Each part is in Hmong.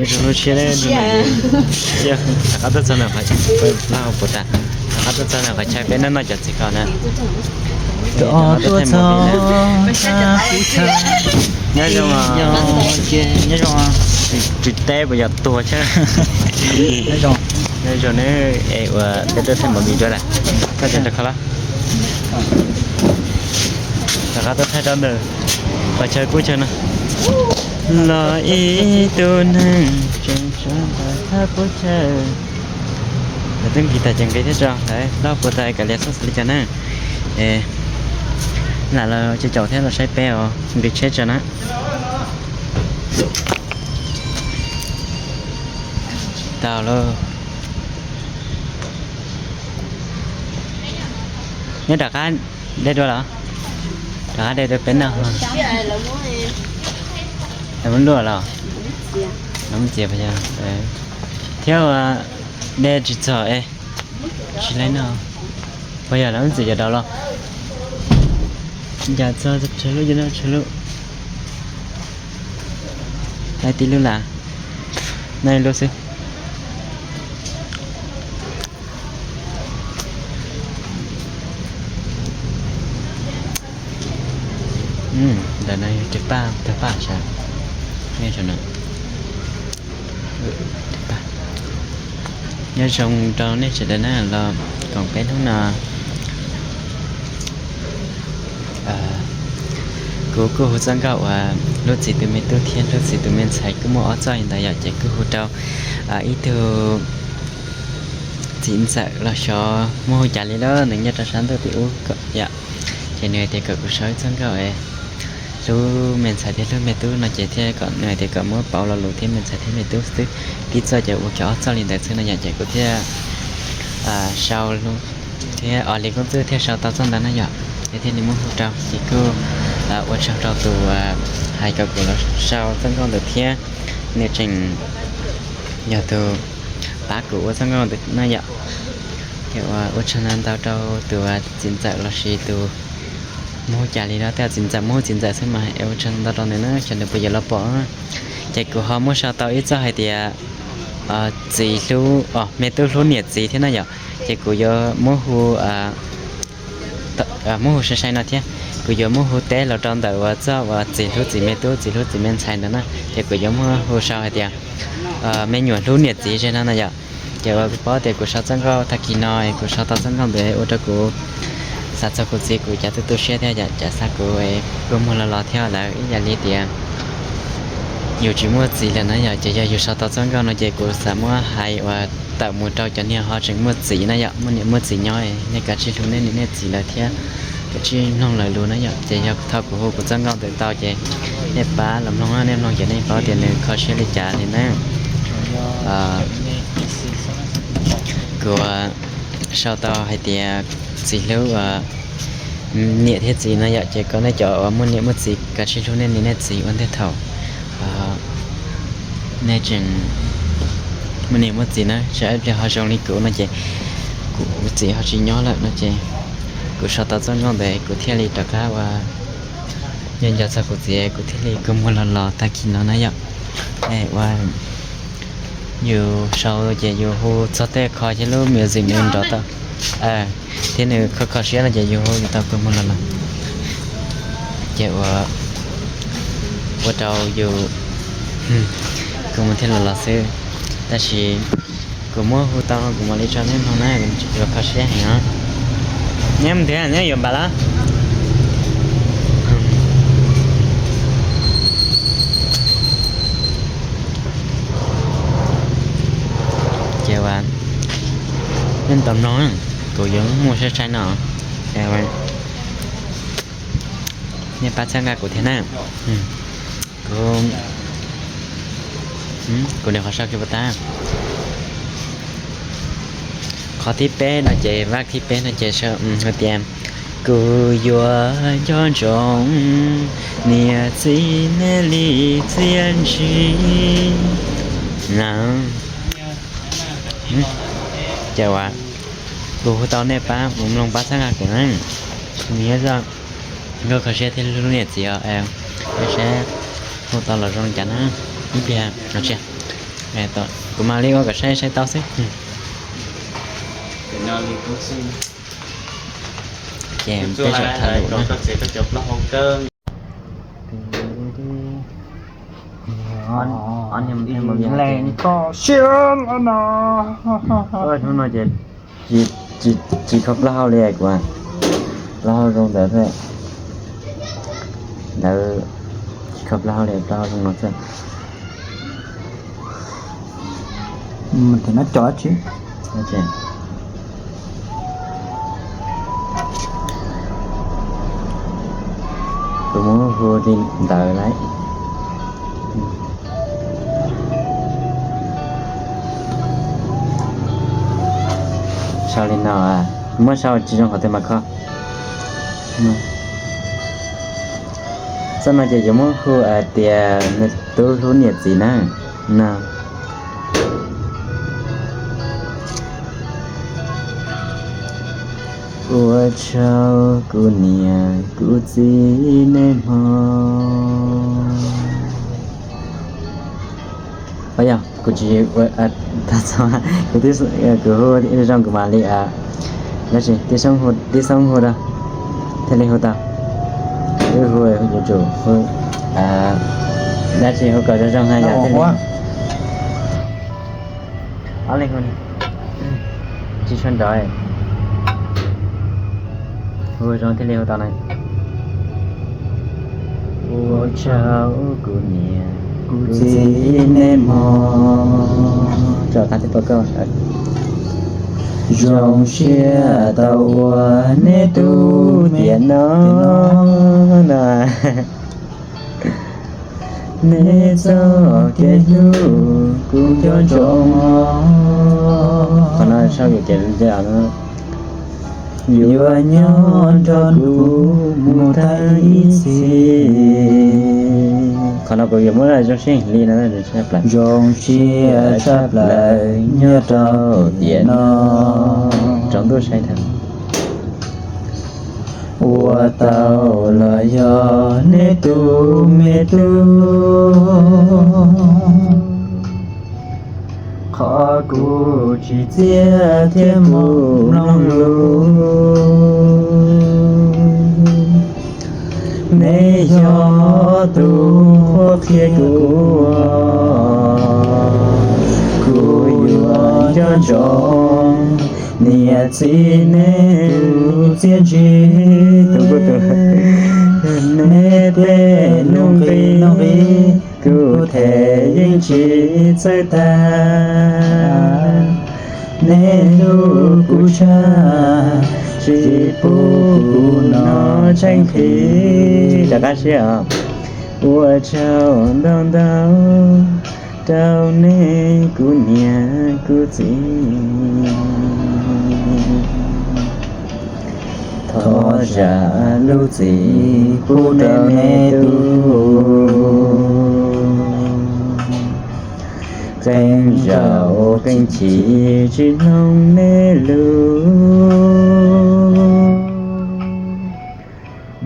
Zoo lub siab, rov qab tuaj txog ntawm qhov, laj puas tas, rov qab tuaj txog ntawm qhov chaw peb noj noj cov txiv ko na. Tuaj txog, nyob zoo, nyob zoo, ris teb puas yog tuag thiab. Nyob zoo, nyob zoo nawb, es ua peb tuaj thaij movie dua lawm, koj tseem rau qhov los. Rov qab tuaj thaij rau ntawm qhov chaw pub chaw no. Los ib tug neeg tseem tshuav ntawm thaj pub chaw. Lawv twb nqis tag ces nqis thiab tso, lawv loj puas tas kav liam xoj xav li cas na. Es lam los caum caum thiab los saib peb os, nqis tsheb tso na. Tau lauj. Nyob rov qab de dua los? Rov qab de dua peb noj. Lawv muab luaj los? Lawv muab txiav puas yog? Thiab ua de tsis txog es tsis laib noj. Puas yog lawv muab txiav cov daus los? Ncaim txog tsawg lub, tsawg lub. Laib tib lub las, noj ib lub xwb. Ntawm no yog tawg paj, tawg paj sav, nej saum no. Nyob zoo rau nej sawv daws na, los koom peb hnub no. Kuv kuj hu txoj nkauj uas lub txiv tus me tub thiab lub txiv tus me ntxhais kuj muaj ob txoj li ntawd yom, ces kuj hu rau ib tug txiv ntxawm los xyov muaj hu cas li lauj, nws nyob rau sab ntuj tim ub yom. Ces nws hais tias kom kuv sau ib txoj nkauj es hlub me ntxhais thiab hlub me tub no ces thiaj kom nws hais tias kom muab pauv lo lus thiab me ntxhais thiab me tub xwb, tib txoj ces ua kiag ob txoj li ntawd xwb no yom, ces kuv thiaj sau thiab os li koob txwj thiaj sau tau txoj ntawd no yom, ces thiaj li muab hu rau ces kuj ua tsaug rau tus hais kom kuv los sau txoj nkauj ntawd thiab nws tseem yog tus pab kuv ua txoj nkauj ntawd no yom. Ces ua tsaug ntau rau tus txiv ntxawm los sis tus muab hu cas li no, tej txiv ntxawm muab hu txiv ntxawm xwb mas es ua tsaug ntau rau nws na, xyov nws puas yuav los pom. Ces kuv ho muab sau tau ib txoj hais tias txiv hlub, me tub hlub niam txiv thiab no yom, ces kuv yuav muab hu muab hu sai sai no thiab, kuv yuav muab hu teb los rau ntawm uas txoj uas txiv hlub txiv me tub txiv hlub txiv me ntxhais ntawd na, ces kuv yuav muab hu sau hais tias me nyuam hlub niam txiv ze no no yom. Ces uas kuv paub tias kuv sau txoj nkauj tag kis no es kuv sau tau txoj nkauj ntawd ua rau kuv xav txog kuv txiv kuv cas tu tu siab thiab yom, cas xav kuv kua muag los los thiab lawm ib yam li tias yus tsis muaj txiv lawm na yom, ces yog yus sau tau txoj nkauj no ces kuv xav muab hais uas tawm mus rau cov niag ho tseem muaj txiv na yom, muaj niam muaj txiv nyob, nej kav tsij hlub nej niam nej txiv lawm thiab kav tsij mloog lawv lus na yom. Ces yog thaum kuv hu kuv txoj nkauj ntawd tau ces nej pab los mloog, nej mloog ces nej paub tias nws kho siab li cas li na. Kuv sau tau hais tias txiv hlub niam thiab txiv no yom, ces kom nej cov uas muaj niam muaj txiv kav tsij hlub nej niam nej txiv ua ntej thaum nej tseem muaj niam muaj txiv na, tsam ib pliag ho zoo li kuv no ces kuv txiv ho tsis nyob lawm no ces kuv sau tau txoj nkauj ntawd kuv thiaj li rov qab ua nco nco txog kuv txiv kuv thiaj li kua muag los los tag kis no na yom. Ua yus sau ces yus hu txog tej qho ces lub music nws nrov tau, thiab nws kho kho siab no ces yus hu yus tau kua muag los los. Ces ua, ua rau yus kua muag thiaj los los xwb. Tab sis kuv muab hu tau no kuv mam li tso nej mloog na, kuv tsis tshua kho siab heev os. Neb mus ntiav neb yuav npam lawm. Ces uas nej tau mloog, kuv yuav muaj sai sai no, nej pab txhawb nqa kuv thiab na. Kuv, kuv niam qhov sau kiag puas tau. Qhov thib peb no ces, vaj thib peb no ces hais tias, kuv yuav nco ntsoov niam txiv nej li txiaj ntsig. Ces uas kuv hu tau nej pab mus mloog pab txhawb nqa kuv na. Nws yog nkauj kho siab thiab hlub niam txiv os. Saib hu tau los zoo li cas na. Ib pliag no tsia. Kuv mam li ua kom saib saib tau xwb. Ces peb zaum tham lus na. Hnub no ces tsis kho plaub hau li kuv, plaub hau zoo ntawd thiab. Ntawd tsis kho plaub hau li, plaub hau zoo no xwb. Kuv muab hu li ntawd lawm. Sau li no, muab sau tsis zoo qhov twg mas kho. Txoj no ces yuav muab hu hais tias nws tub hlub niam txiv na. No. Ua tsaug kuv niam kuv txiv nej hmo. Yog kuv tsis, kuv hu zoo kuv mam li, dab tsi tib xoob hu rau thiaj li hu tau. Wb hu yuav tsum hu, dab tsi hu kom zoo zoo na yom. Ob leeg hu tsis tshua nrov, hu zoo thiaj li hu tau na. Ua tsaug kuv niam kuv txiv nej hmo. Zoo siab tau ua neb tug tiam no na. Neb txoj kev hlub kuv nco ntsoov, qhov no sau yus ces yuav nyob nrog kuv mus tag ib txhis. Qhov no kuv yuav muab zoo siab heev li no. Zoo siab tshaj plaws nyob rau tiam no, rau ntuj saib tag. Ua tau los yog neb tus me tub, qhov kuv tsis txiaj thiab mus mloog lus, neb yog tus qhuab qhia kuv, kuv yuav nco ntsoov niam txiv neb tus txiaj ntsig. Neb tej nuj nqis kuv them yeej tsis txawj tag. Neb hlub kuv tshaj, tsis pub kuv hnov tshaib nqhis. Rov qab siab os. Ua tsaug ntau ntau rau neb kuv niam kuv txiv. Thov zam lub txim pub rau neb tug, qee zaum qee chim tsis mloog neb lus.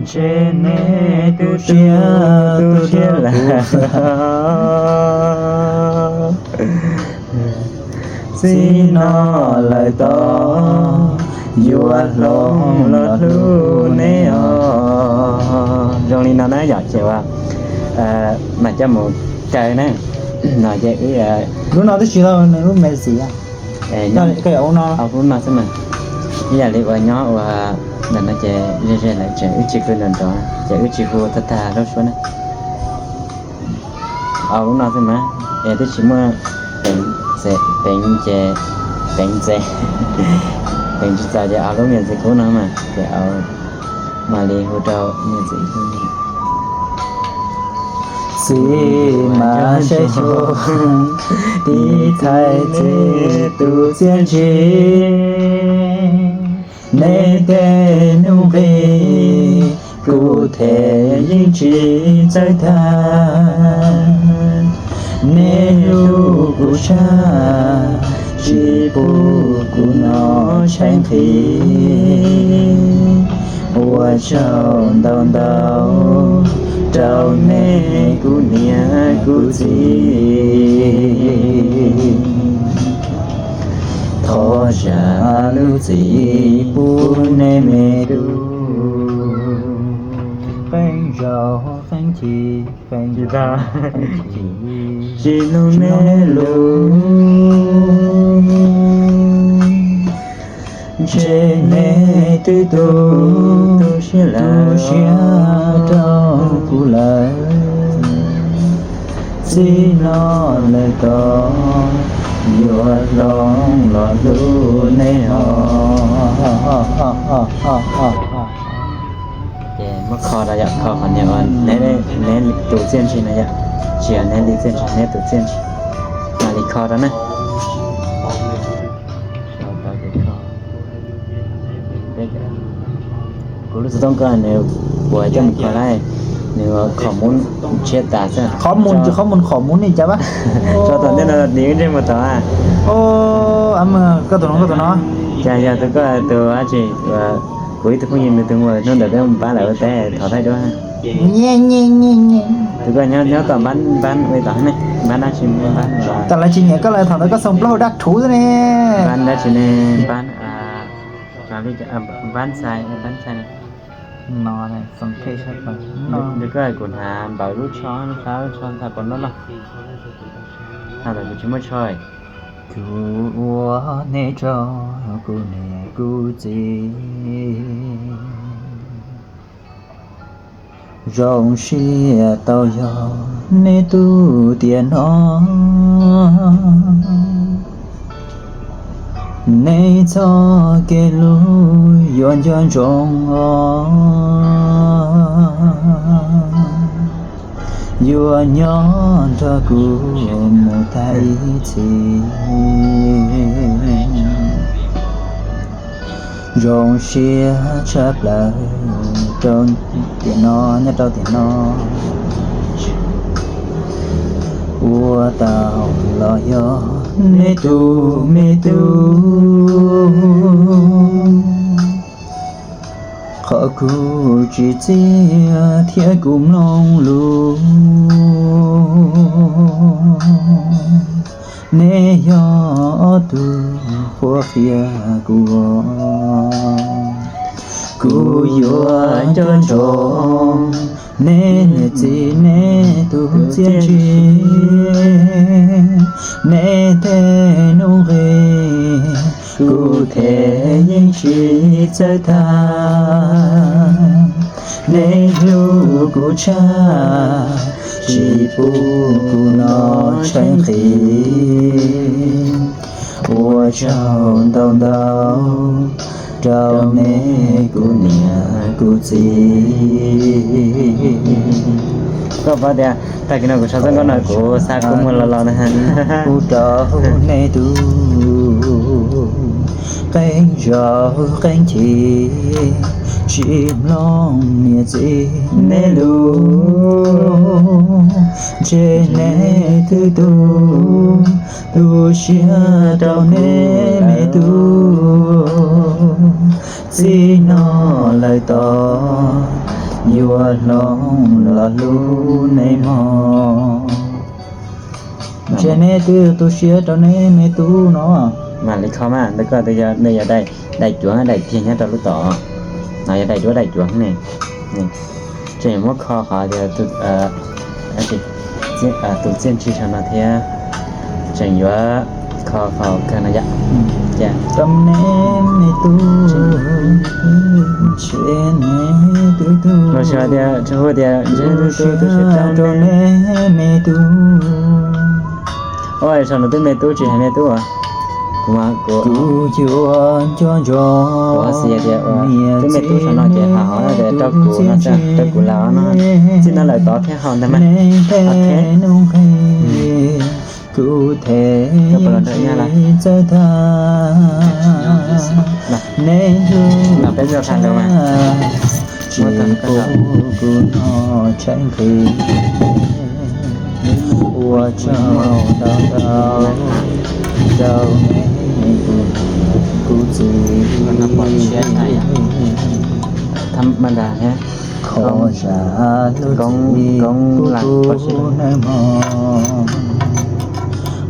Ntshe neb tu siab tu siab lawm. Txij no lawm tod yuav hloov los hlub neb os. Zoo li no na yom, ces ua mam coj mus kaw na. No ces wb, lub no twb tsis tau nws lub me xiv. Lub no xwb mas, ib yam li uas nyob ua ntawm no ces ze ze lawm ces wb tsis hu nrov nrov, ces wb tsis hu tag tag lub suab na. Au lub no xwb mas, es twb tsis muaj peev ces, peev ces, peev tsis txaus ces au lub niam txiv kub no mas ces au, mam li hu rau niam txiv. Txiv mas saib xyuas tiv thaiv txiv tus txiaj ntsig, neb tej nuj nqis kuv them yeej tsis txawj tag. Neb hlub kuv tshaj, tsis pub kuv hnov tshaib nqhis. Ua tsaug ntau ntau rau neb kuv niam kuv txiv. txiv pub nej me tub, qee zaus qee chim, qee zaus qee chim, tsis mloog nej lus. Ntshe nej twb tu, tu siab lawm, tu siab rau kuv lawm. Txij no lawm tod yuav hloov los hlub nej hos. Ces muab kho rau yom, kho qhov niag uas neb, neb tus txiaj ntsig no yom, tsis yog neb li txiaj ntsig, neb tus txiaj ntsig. Mam li kho rau na. Kuv lub xov tooj koj nws puas coj mus kho lawm, nws qhov muv tshiab tas xwb. Qhov muv, qhov muv, qhov muv ni cas pab? Tso tom ntej no nws ntsej muag tod. Koj tus no, koj tus no. Cas yog tus koj tus dab tsi? Kuv ib tug phooj ywg nws tus muam hnub ntawd peb mus pab lawv ua teb thov thaij duab. Tus koj nyob, nyob tom npab, npab ua tom ne, npab dab tsi, npab, tam lawv tsis nyiam koj lawm thaum ntawd koj xoo plaub hau dab rhuv xwb ne. Npab dab tsi ne, npab, npab xais, npab xais. No, nws koj kuv hnav npawv lub tsho, lub tsho ntxhais pom no no. Thaum ntawd kuv tsis muaj tsho. Kuv ua nej tsaug kuv niam kuv txiv. Zoo siab tau yog nej tub tiam no, nej txoj kev hlub yuav nco ntsoov os, yuav nyob nrog kuv mus tag ib txhis. Zoo siab tshaj plaws rau tiam no, nyob rau tiam no, ua tau los yog nej tus me tub. Qhov kuv tsis txiaj thiab kuv mloog lus, nej yog ob tug qhuab qhia kuv, kuv yuav nco ntsoov nej niam txiv nej tus txiaj ntsig, nej tej nuj nqis kuv them yeej tsis txawj tag. Nej hlub kuv tshaj, tsis pub kuv hnov tsheej nqis. Ua tsaug ntau ntau rau nej kuv niam kuv txiv. Koj paub tias tag kis no kuv sau txoj nkauj no kuv xav kuv muag los los na. Kuv rau nej tub, qee zaug qee chim, tsis mloog niam txiv nej lus, ntshe nej twb tu, tu siab rau nej me tub. Txij no lawm tod yuav hloov los hlub nej mog. Ntshe nej twb tu siab rau nej me tub no. Mam li kho mas, ntawm koj yog daim cuav, daim tiag nyob rau lub tod. No yog daim duab daim cuav ne. Tseem muab kho qhov tias tus txiaj ntsig saum no thiab. Tseem yuav kho qhov kawg no yom. Rau nej me tub, ntshe nej twb tu, los xyov tias, hu tias ntshe nej twb tu, tu siab rau nej me tub. Ua, saum no twb me tub tsis hais me tub as. Kuv, kuv yuav nco ntsoov, kuv xav tias ua twb me tub saum no ces hais hov no ces rau kuv no xwb, rau kuv lawm no. Txij no lawm tod thiab hauv ntag mas. Ok. Kuv them tsis txawj tag, nej hlub kuv tshaj, tsis pub kuv hnov tsheej nqis. Ua tsaug ntau ntau rau nej kuv niam kuv txiv. Qhov zam lub txim kuv kuv nawb mog.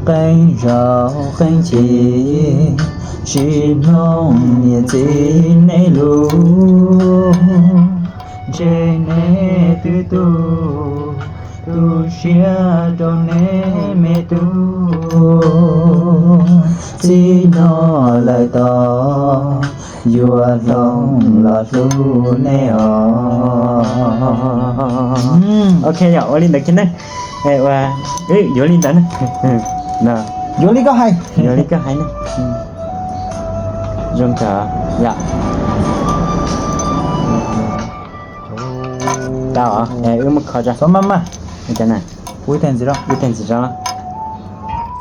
Qee zaug qee chim, Tsis mloog niam txiv neb lus, ntshe neb twb tu, tu siab rau neb me tub. Txij no lawm tod, yuav hloov los hlub neb os. Ok, yog ua li ntawd kiag ne. Ua, yuav li ntawd ne. Yuav li koj hais, yuav li koj hais ne. Zoo kawg yom. Tau, wb mus kho tso. Txhob maj maj. Ib teg ntxiv, ib teg ntxiv tso.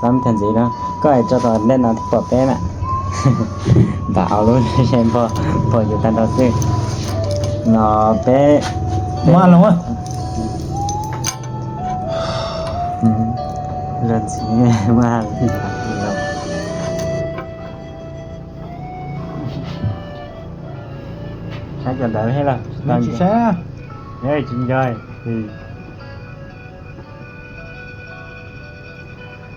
Txhob ib teg ntxiv no, koj hais tso kom ntej no thiaj pom peb na. Npam au lub ze npog, pom yus tag nrho xwb. No peb, peb los ntxiv mas. Saib cov ntawd thiab los tsis nco.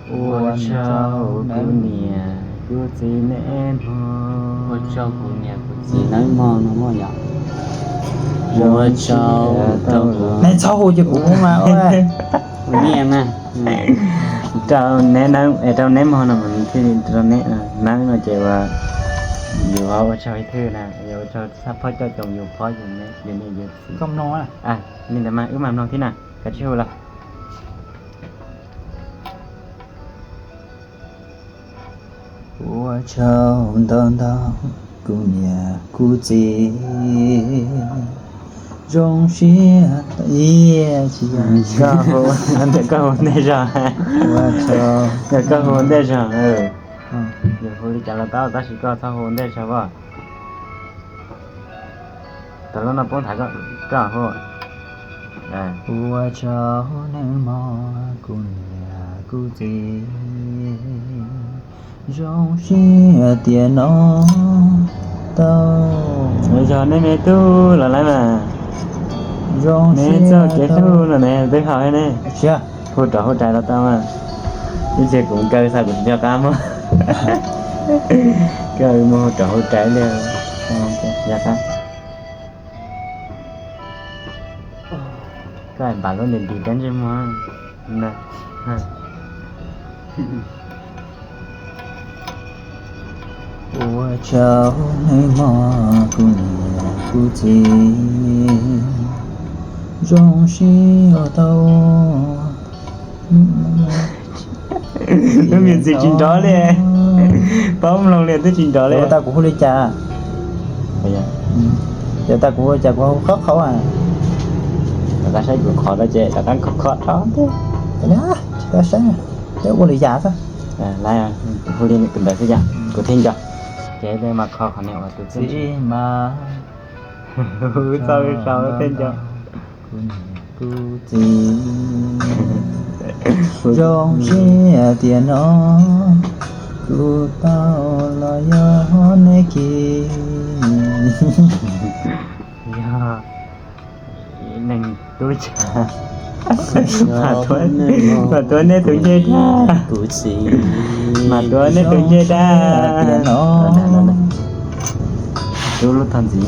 Ua tsaug kuv niam kuv txiv neb mog. Ua tsaug kuv niam kuv txiv neb mog no muaj yom. Ua tsaug rau kuv, neb txhob hu ces kuv hu mas. Kuv niam mas. Rau neb neeb, rau neb mog no mas thiaj li rau neb. Neeb no ces uas yus ua tsaug ib thwj na, yus ua tsaug txhaj phob coj coom yus phob yus niam yus txiv. Li ntawd mas wb mam mloog thiab na, koj tsis hu los. Ua tsaug ntau ntau kuv niam kuv txiv, zoo siab ib tsis yog. Koj hu ntej zog, koj hu ntej zog. Yus hu li cas los tau tab sis koj txhob hu ntej zog as. Tau lub no poob nthav koj hu. Ua tsaug neej mog kuv niam kuv txiv, zoo siab tias no tau. Ua tsaug nej me tub los lawm mas. Neb txoj kev hlub no ne twb haum ne. Hu rov hu rais los tau mas. Ib tsam kuv kaw xav kuv tsis nco qab muab. Koj mus hu rov hu rais li. Nco qab. Koj npam lub nti nti rab ntsej muag. Ua tsaug neej mog kuv niam kuv txiv, zoo siab tau. Lub me ntsis tsis nrov li, paub mloog li twb tsis nrov li. Tau kuv hu li cas? Ces tau kuv hu li cas kuv hu qhov qhov. Rov qab saib kuv qhov rau ces rov qab kho kho rau. Tsis tau saib, peb ua li yam xwb. Hu li tus ntawd xwb yom, kuv thiaj nco. Ces mas kho qhov niag uas tus txiv mas. Txoj sau thiaj nco. Kuv txiv, zoo siab tias no kuv tau los yog neb kiag. Yog neeg tub tsa, mas tuav neb tus ncej dag, mas tuav neb tus ncej dag. Tub lub tog ntxiv,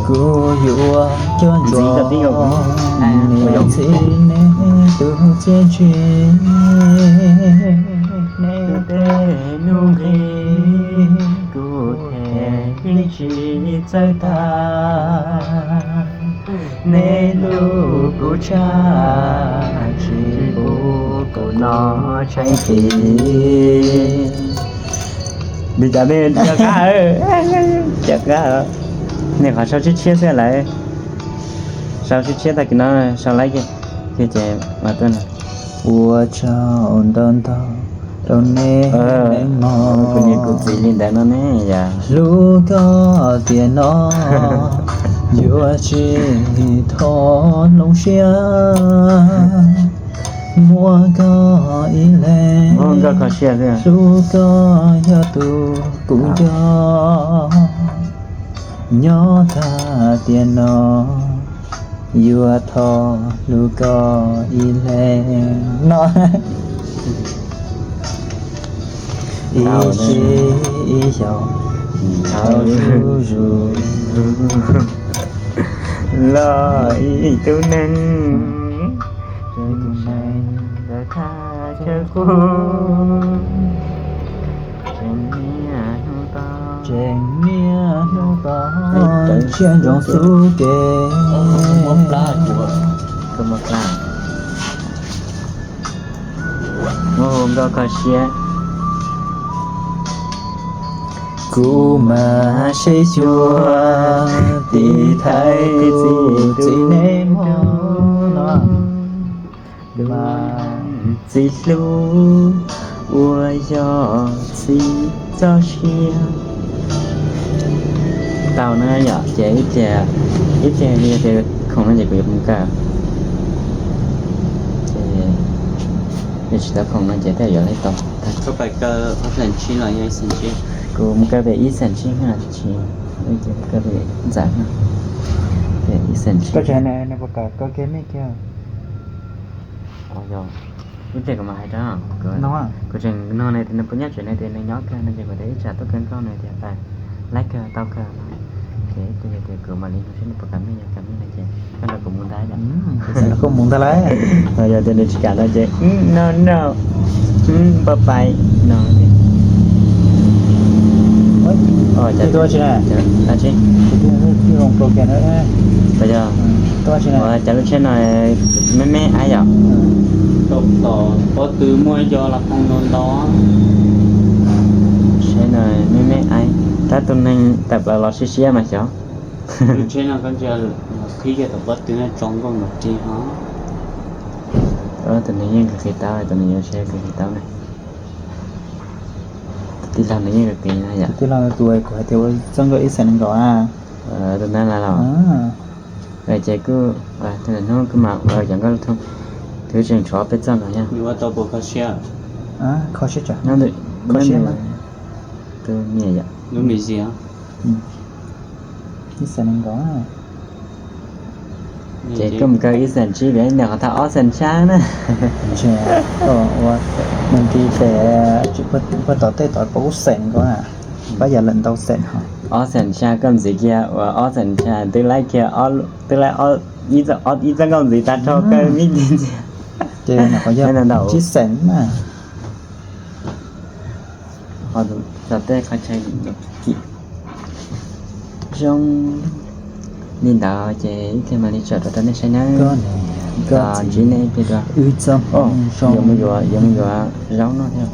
kuv yuav coj ntxiv ntxov niam txiv neb tus txiaj ntsig, neb tej nuj nqis kuv them yeej tsis txawj tag, neb hlub kuv tshaj tsis pub kuv noj tsheej tim. Li cas ne, cov qab, cov qab, nej qhov sau tshiab tshiab xwb lawm, sau tshiab tshiab tag kis no, sau laiv kiag, ces mas tuaj no. Ua tsaug ntau ntau rau neb mog, kuv niam kuv txiv li ntawd no ne yom. Hlub koj tiam no yuav tsis thov hloov siab, muab koj ib leeg, muab koj kho siab xwb, hlub koj yog tus kuv nco, nyob tag tiam no yuav thov hlub koj ib leeg no. Ib txhis ib xyoos, thaum zuj zus los ib tug neeg, ib tug neeg ntawd thaj chaw qub. Tseem niaj hnub to, tseem niaj hnub to, siab ntsoov xub ke. Koj muaj plab, muaj hu nkauj kho siab. Kuv mas saib xyuas tiv thaiv kuv txiv nej mog no. Mas txiv hlub uas yog txiv txoj sia. Tau na yom, ces ib pliag, ib pliag yog tias khoom no ces kuv yuav mus kaw. Ces yog tsis tau khoom no ces tej yuav li tau. Kuv mus kaw pem ib xeem tsib na, tsis, kaw pem ntxawm na, pem ib xeem tsib. Koj tseem, nws puas kam kaw kiag mej kiag? Ua yog, ib pliag kuv mam hais rau, kuv tseem nug nws tias nws puas nyob tsev, nws tias nws nyob kawg no ces kuv tias ib tsam tuaj kaw nkauj, nws tias laib kawg tau kawg no. Ces ib pliag tias kuv mam li nug seb nws puas kam mej, yog kam mej no ces koj nrog kuv mus ntag. Koj mus ntag lauj. Yog tias nws tsis kam no ces no no, bye bye no. Ua cas tsis, yog, cas lub tsheb no me me aib yom? Pob tw muaj cov lau phooj ntau ntau. Tsheb no me me aib, tab tus neeg tawm plaws los siab siab mas xyov. Lub tsheb no koj ntsia, qhib kiag tom pob tw no tso nkauj nkaus ris ho. Tus neeg yeej kawg qhib taub, tus neeg yuav tsheb kawg qhib taub na. Tus tij laug no yeej kawg qhib na yom. Tus tij laug tus kuv hais tias ua txoj nkauj ib xeem nees nkaum na. Tus ntawd na los. Ces kuj, hnub kuj mas ua cov nkauj thoob, twb tseem tshuav peb txoj nkaus yog. Kho siab tsam, kho siab, tus niam yom. Ib xeem nees nkaum. Ces kuj mus kaw ib xeem tsib, vim nws qhov thaj ob xeem xya na. Ntshe ua mus nti pem puag tom tej tod pab ub xeem nkaus na, pab yam lawm ntau xeem ho. Ob xeem xya koj ntxiv kiag uas ob xeem xya twb laib kiag, twb laib ib txoj nkauj ntxiv tag nrho kaw me ntxiv ntxiv. Ces nws qhov yog tsib xeem na. Ho tom tej qhov chaw kim zoo li ntawd ces ib pliag mam li tso rau rau nej saib nawb. Ntsib nej ib pliag dua. Yuav mus yuav, yuav mus yuav zaub noj thiab.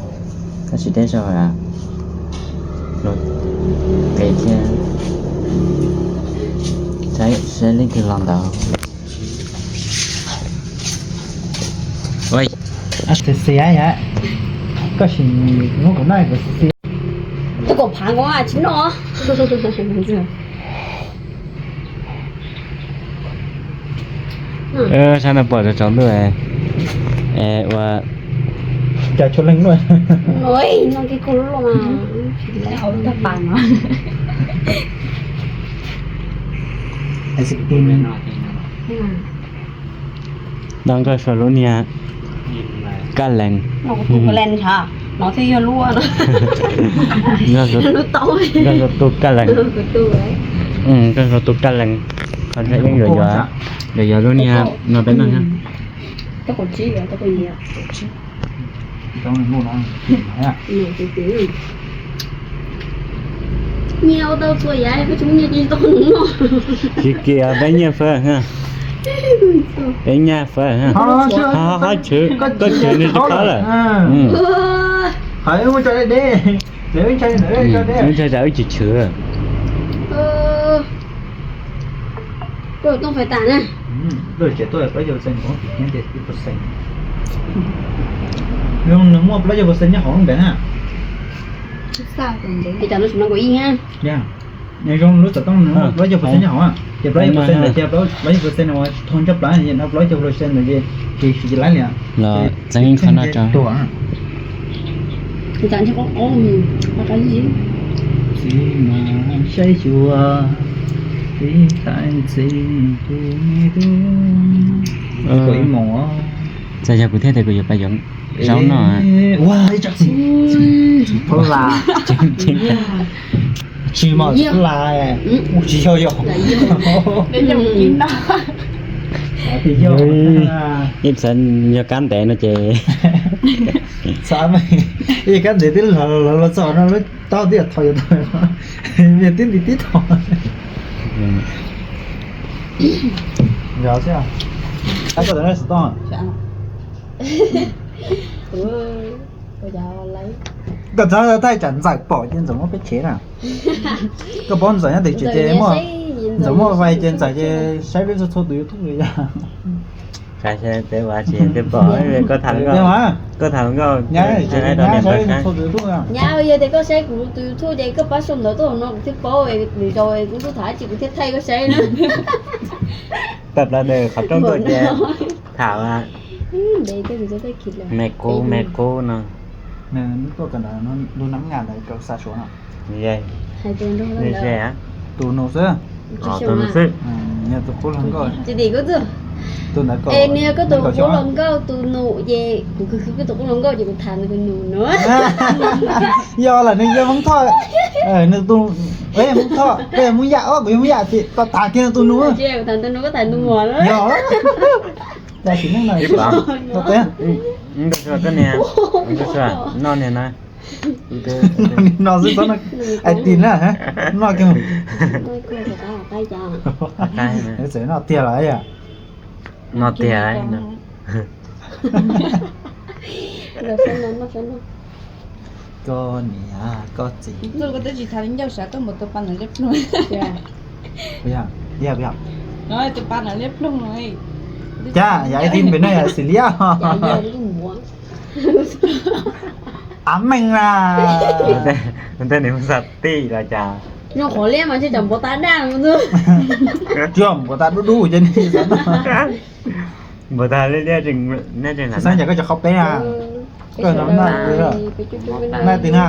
Tab sis tej zaum los qis thiab, saib leej twg los ntawd. Xiv xiv yom, koj sim muab kuv noj kuv xiv xiv. Tus kaum phav nkaus tsis noj. Sab no pom tsaus ntuj ua cas tshua leej luaj. Noj kiag kuv lub loj mas. Ice cream. Noj nkauj suav lub niag kaj lees. Noj suav tus kaj lees. Nkauj suav tus kaj lees. Qhov ntawd yeej yuav, yuav yuav lub niag no peb noj na. Nyiaj ua tau txhua yam, koj tsis muaj nyiaj ces tsis tau noj. Tsis kiag, peb nyiaj fawm, peb nyiaj fawm. Ho ho chwv, koj chwv nws tsis khob lawm. Ntshai tsam wb tsis chwv. Nws muaj plaub caug percent nyob hauv lub ntawd na. Zoo lub xov tooj nws muaj plaub caug percent nyob hauv, ces plaub caug percent ntawd ces plaub caug percent no ua txog ntsaj plaws, ces no plaub caug percent ntawd ces tsis tsis laib li. Los txeeb qhov no rau. Txiv mas saib xyuas, txiv thaij txiv tus me tub. Txawm yog kuv thiaj tias kuv yuav pab yuav. Zaub no. Ua ib tsob txiv pab las. Tsis mas pab las. Ua tsis yog yog. Ib txhia yog kab ntev no ces xav mas, ib kab ntev twb los los txog no lub taub twb thom yuav tau, twb nti tib thom. Yog xwb. Koj tau Koj txhob thaij tsam Ntxawm pom ces Ntxawm muab peb tshev na. Koj paub Ntxawm nyob tim tsev ces muaj, Ntxawm muaj vais ces Ntxawm ces saib peb txhua txhua tus YouTube li yog. Saib saib peb ua tsis pom, koj tham, koj tham nkauj, nyab saib txhua tus YouTube. Nyab, yog tias koj saib kuv tus YouTube ces koj pab sau ntawv tuaj no kuv thiaj paub, lwm zaus kuv tuaj tham dab tsi kuv thiaj thaij koj saib na. Tawm plaws ntawm qhov rooj tuaj ces tham me qub me qub no. Tuaj kawm ntawv lub nab ngas ntawd kawm xa suav no. Tus nus xwb. Tus nus xwb. Yog tus qub hluas nkauj. Tus ntawd kawm, nws yog koj tus qub hluas nkauj tus nus ces kuv khwv khwv koj tus qub hluas nkauj ces kuv tham nws tus nus no. Yog lawm nws yog Hmoob Thoj, nws tus, Hmoob Thoj, koj yog Hmoob Yaj, kuv yog Hmoob Yaj ces tham kiag nws tus nus. Yog. Cas tsis neej na. Koj niag, no niag na. No xwb txhob, ais tis na, noj kiag. Txawm noj tiag los yog. Koj niam koj txiv. Cas yog ib tib pem no yog xws li av meej na. Tej niag xav tij los cas. Zoo qhov liab mas tsis tau npau taws daj. Tsis npau taws dub dub ces npau taws liab liab. Xav cas koj tsis qhov peb na. Koj no na, na tis na.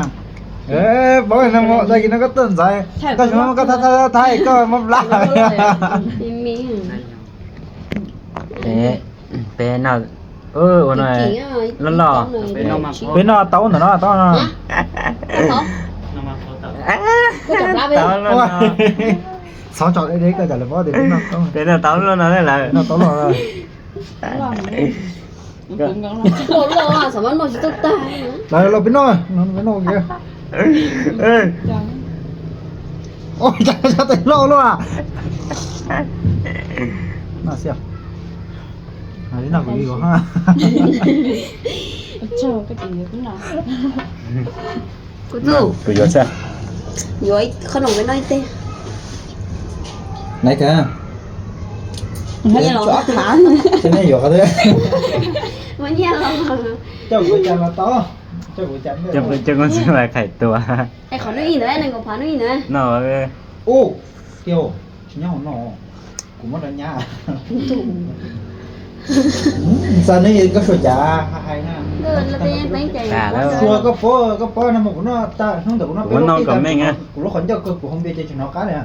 Paub no mus tag kis no koj tuaj ntxaiv, koj tsis muab koj thaij thaij koj muab plab. Peb no, ua no loj loj. Peb no tau ntawm no tau no. Tau loj no. Txhob tso deb deb koj cas lawv paub tias peb no tau. Peb no tau loj no lawm. No tau loj. Lawv los peb noj, peb noj kiag. Cas tes loj luaj. Noj xwb. Noj kuv li os. Kuv yuav xwb. Yuav qhob noom peb noj ib teg. Nai kawg. Nyiaj los. Ces nej yuav qhov twg? Muaj nyiaj los. Coj kuv cas los tau. Coj kuv cas. Coj kuv xwb mas khais tuas. Es qhov hnub ib ntawd nees nkaum phav hnub ib ntawd. No. Ub, tiag, tsis nyob hauv no. Kuv muab rau nyab. Xav neb koj suav cav hais na. Suav koj paub, koj paub no mas kuv noj tag hnub ntawd kuv noj peb lub qij tag, kuv lub qhov ncauj kawg kuv hau npias ces tsis hnov qab li.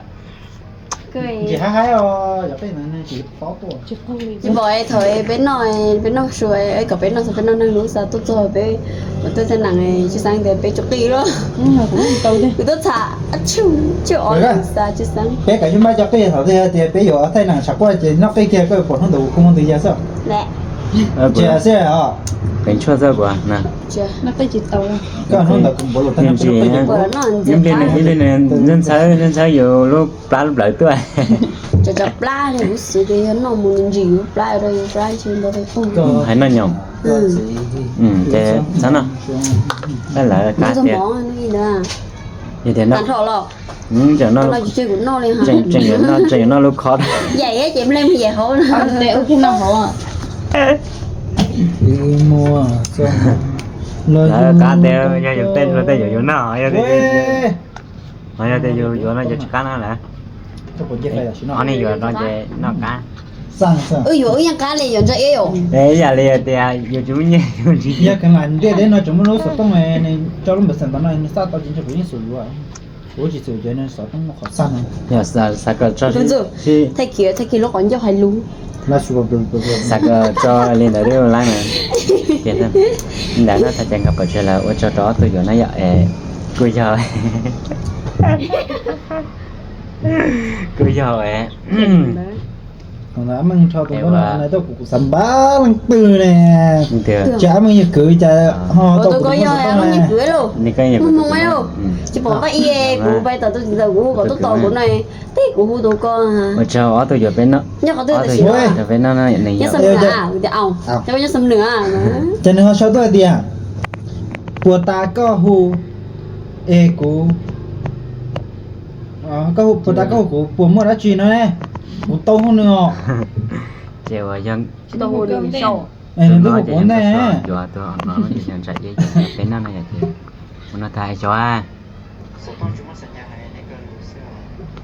Ntsis haib haib os, yog qij ntawd tsis paub tuaj. Tsis pom thaum peb noj, peb noj suav, kom peb noj xav peb noj neeg lub xav tuaj txog peb ua tuaj txog nees tsis xav tias peb tsis qij lawm. Kuv tuaj txham tsis os xav tsis xav. Peb kav tsij maj cov qij thaum tias peb yuav thaij nees tshav quaj ces noj qij kiag koj pom hnub ntawd kuv kuj muaj ntws ya xwb. Ntsia xwb os. Peev tshuaj txog kuv. Koj hnub ntawd kuv npav lus tag no. Ib pliag ntxhawb, ntxhawb yuav lub plab lub plawv tuaj. Cov cov plab li kuv xav tias yog noj mus ntsis yuav plab rau yuav plab ntshe nto peg pog. Hais noj nyoos. Ces txhob noj. Lawv qab tias, yog tias noj, tseem noj, tseem yuav noj lub khob. Yaim ces mus yaim hauv. Lawv qab tias yog yus tej luag tej yuav yuav noj, yog tias yus yuav no ces tsis qab noj lawm. Ob niag yuav no ces noj qab. Wb yuav wb yeej qab li yuav ntsa ib os. Ib yam li tias yus tsis muaj nyiaj yus tsis. Yog kheev lam ntiaj teb no tseem muaj lub xov tooj, tso lub npawb xeem ntawd no nws xaj tau ces ntshe kuv yeej xub yuav. Kuv tsis txawm cov no xov tooj muaj qhov xaj no. Yog xav kom tso, thaij kiag, thaij kiag lub qhov ncauj hais lus. Xav kom tso li ntawd lub lab na. Ntawd no thaij kiag nqa pawv tseg lawm ua tsaug rau ob tug yuav na yom. Kuj yog, kuj yog es Meej rho tus npawb no na tuaj kuv xav npab leej twg ne. Cas Meej yog kwv cas ho tau kuv tus npawb xov tooj na. Tsis pom npab i, kuv pais tom tus txiv ntxawm kuv hu kom tuaj tos kuv na, teb kuv hu tus ko. Ua tsaug ob tug yuav peb noj, nyob qhov twg tam sim no? Nyob Xam Nws, nyob Xam Nws. Ces nws ho sau tuaj hais tias, puas tas koj hu es kuv, koj hu, puas tas koj hu kuv puas muaj dab tsi no ne? Kuv tau hu nws os. Ces ua yog, nws twb hu kuv ntej. Peb no no yog tias, ua no tas xyov.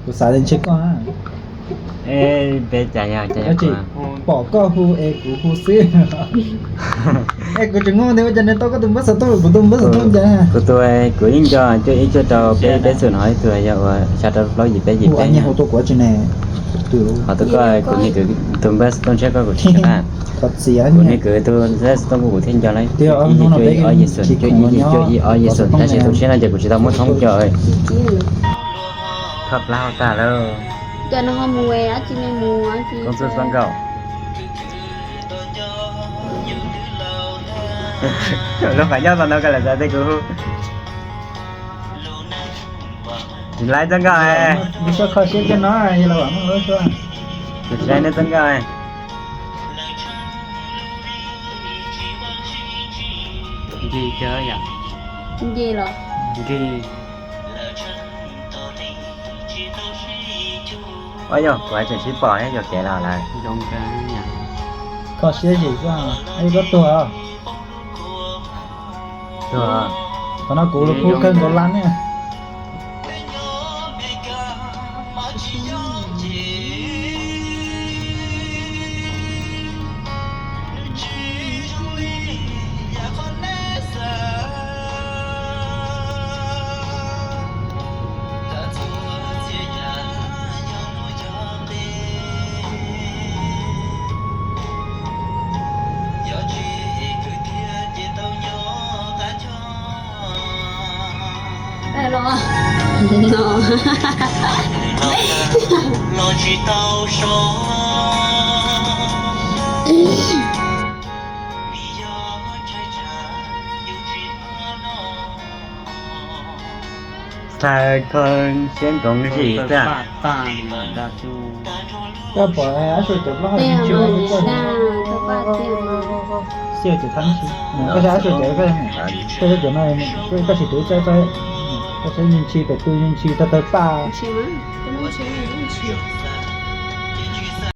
Kuv xav tias ntshe koj, peb cas yog cas yog, pom koj hu es kuv hu xwb. Es kuv tseem muab tias ua cas nws tau koj tus npawb xov tooj, kuv tus npawb xov tooj cas. Kuv tus, kuv yeej nco cuaj ib cuaj rau peb peb xum no ib tug yog ua xya rau plaub yim peb yim peb. Hu nyias hu tua kuv tsis ne. Qhov tus koj kuv niag kwv tus npawb xov tooj ntshe koj kuv tsis nco na. Kuv niag kwv tus npawb xov tooj kuv thiaj nco lawm. Cuaj ib cuaj ib ob yim xum, cuaj ib yim cuaj ib ob yim xum, tab sis tus tshiab no ces kuv tsis tau muab thoob nco. Koj plaub tag lawm. Koob txub txoj nkauj. Lub qhov ncauj tau ntau koj lawm xav tej kuv hu. Tsis laib txoj nkauj. Kho siab coj no, yog los vam meej lub suab. Tsis laib neb txoj nkauj. Nce cov yom. Nce los? Nce. Ua yog kuv tseem sib pom yuam kev los lawm. Kho siab zim xwb, koj tuag. Tuag. Qhov no kuv los kub kawg nkaus lab ne. Los tsis tau so. Tag kho siab nkoos zim xwb. Koj pom ab suav cov plaub hau ntshiab, xij cov thab ntshiab, koj saib ab suav cov, koj saib cov no, koj sim tus, koj saib ntshiab pem tu, ntshiab tawg tawg paj.